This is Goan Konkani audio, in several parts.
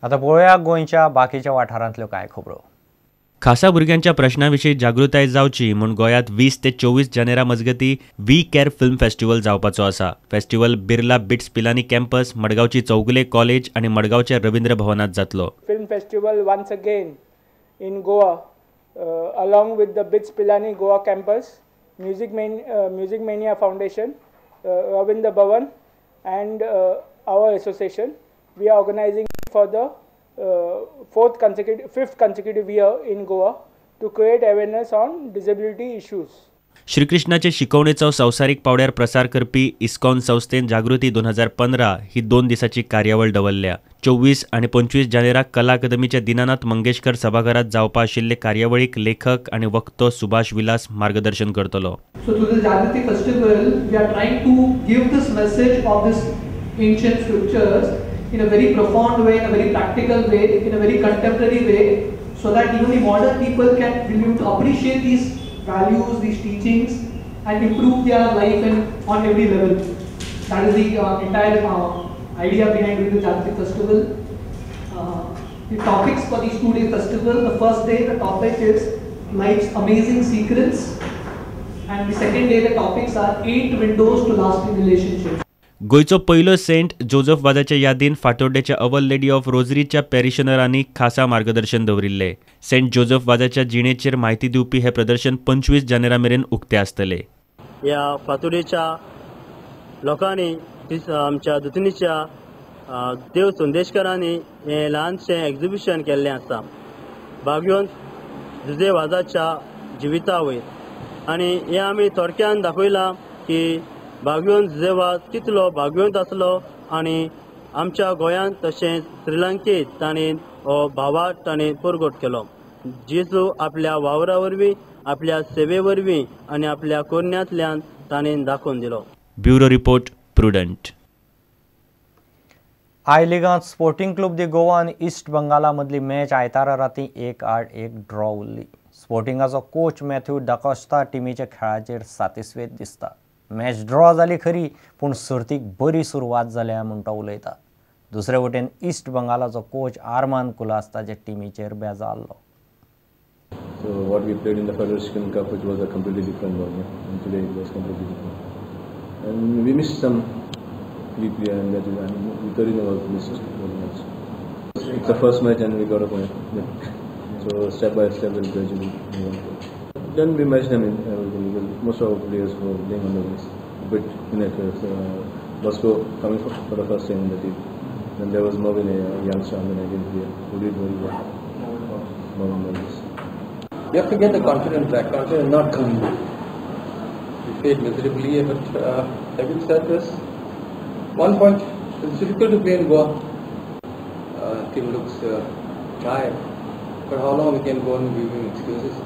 आतां पळोवया गोंयच्या बाकीच्या वाठारांतल्यो कांय खबरो. खासा भुरग्यांच्या प्रश्नाविशीं जागृताय जावची म्हूण गोंयांत 20 ते 24 जानेरा मजगती we care film festival जावपाचो आसा. Festival Birla BITS Pilani campus, मडगांवची Chowgule college आनी मडगांवच्या रवींद्र भवनात जातलो. Film festival once again in Goa along with the BITS Pilani Goa campus, Music Mania Foundation, Ravindra Bhavan and our association. We are organizing for the fifth consecutive year in Goa to create awareness on disability issues. श्रीकृष्णाचे शिकवणेचो संवसारीक पावड्यार प्रसार करपी इस्कॉन संस्थेन जागृती 2015 ही 2 दिसाची कार्यावळ दवरल्या. 24 आनी 25 जानेराक कला अकादमीच्या दीनानाथ मंगेशकर सभाघरात जावपा आशिल्ले कार्यावळीक लेखक आनी वक्तो सुभाष विलास मार्गदर्शन करतलो. So through the Jagriti festival we are trying to give this message of this ancient scriptures in a very profound way, in a very practical way, in a very contemporary way, so that even the modern people can be able to appreciate these values, these teachings, and improve their life and on every level. That is the entire idea behind doing the Jagriti festival. The topics for these 2-day festival: the first day the topic is life's amazing secrets, and the second day the topics are 8 windows to lasting relationships. गोंयचो पयलो सेंट जोजफ वाजाच्या यादीन फातोड्डेच्या our lady of रोजरीच्या पॅरिशनरांनी खासा मार्गदर्शन दवरिल्ले. सेंट जोजफ वाजाच्या जिणेचेर म्हायती दिवपी हे प्रदर्शन 25 जानेरा मेरेन उक्ते आसतले. ह्या फातोडेच्या लोकांनी आमच्या दुतनीच्या देव संदेशकरांनी हें ल्हानशें एक्झिबिशन केल्लें आसा भागयोन जुजे वाजाच्या जिविता वयर, आनी हें आमी थोडक्यान दाखयलां की भागयोन जुजे वाज कितलो भागयोंत आसलो आनी आमच्या गोंयांत तशेंच श्रीलंकेत ताणें हो भावार्थ ताणें परगट केलो. जेजू आपल्या वावरा वरवीं, आपल्या सेवे वरवीं आनी आपल्या कोरण्यांतल्यान ताणें दाखोवन दिलो. Bureau report, Prudent. I लिगांत स्पोर्टिंग क्लब दी गोवा आनी इस्ट बंगाला मदली मॅच आयतारा राती 1-1 ड्रॉ उरली. स्पोर्टिंगाचो कोच मॅथ्यू डाकोस्ता टिमीच्या खेळाचेर सातिस्वेद दिसता. मॅच ड्रॉ जाली खरी, पूण सर्तीक बरी सुरवात जाल्या म्हूण तो उलयता. दुसरे वटेन इस्ट बंगालाचो कोच आरमान कुलास ताच्या टिमीचेर बेजारलो. So what we played in the Federation Cup, which was a completely different ball game, and today it was completely different. And we missed some key player, and that is, I mean, Vitorino was missed very much. It's the first match and we got a point. Yeah. So step by step we'll gradually move on. Then we matched them in everything because most of our players were playing on the bench, a bit inaccurate. So, Bosco coming for the first time in the team. Then there was Mervyn, a youngster, I mean, 19 player, who did very well. Mervyn Moses. You have to get the confidence back. Confidence not coming. We failed miserably, but having said this, 1 point. It's difficult to play in Goa. Team looks tired, but how long we can go on giving excuses?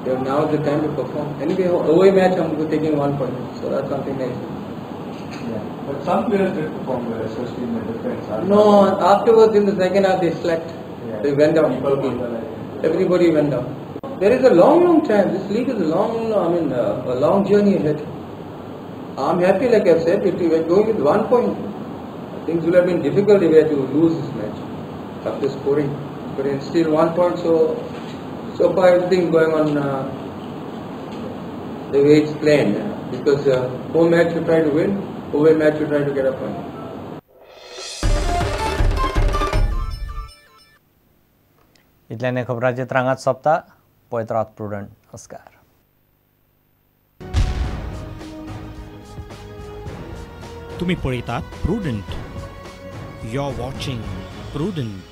We have now the time to perform. Anyway, away match I'm taking 1 point, so that's something nice. Yeah, but some players did perform well, especially in the defense. No, afterwards in the second half they slacked. Yeah. They went down. Everybody went down. There is a long, long time. This league is a long, I mean, a long journey ahead. I'm happy, like I've said, if we were going with 1 point, things would have been difficult if we had to lose this match after scoring. But it's still 1 point, so far everything going on the way it's planned. Because home match you try to win, away match you try to get a point. इतल्याने खबरांचे रांगात सोंपता. पळयत रावत प्रुडंट. नमस्कार. तुम्ही पळयतात Prudent. You are watching Prudent.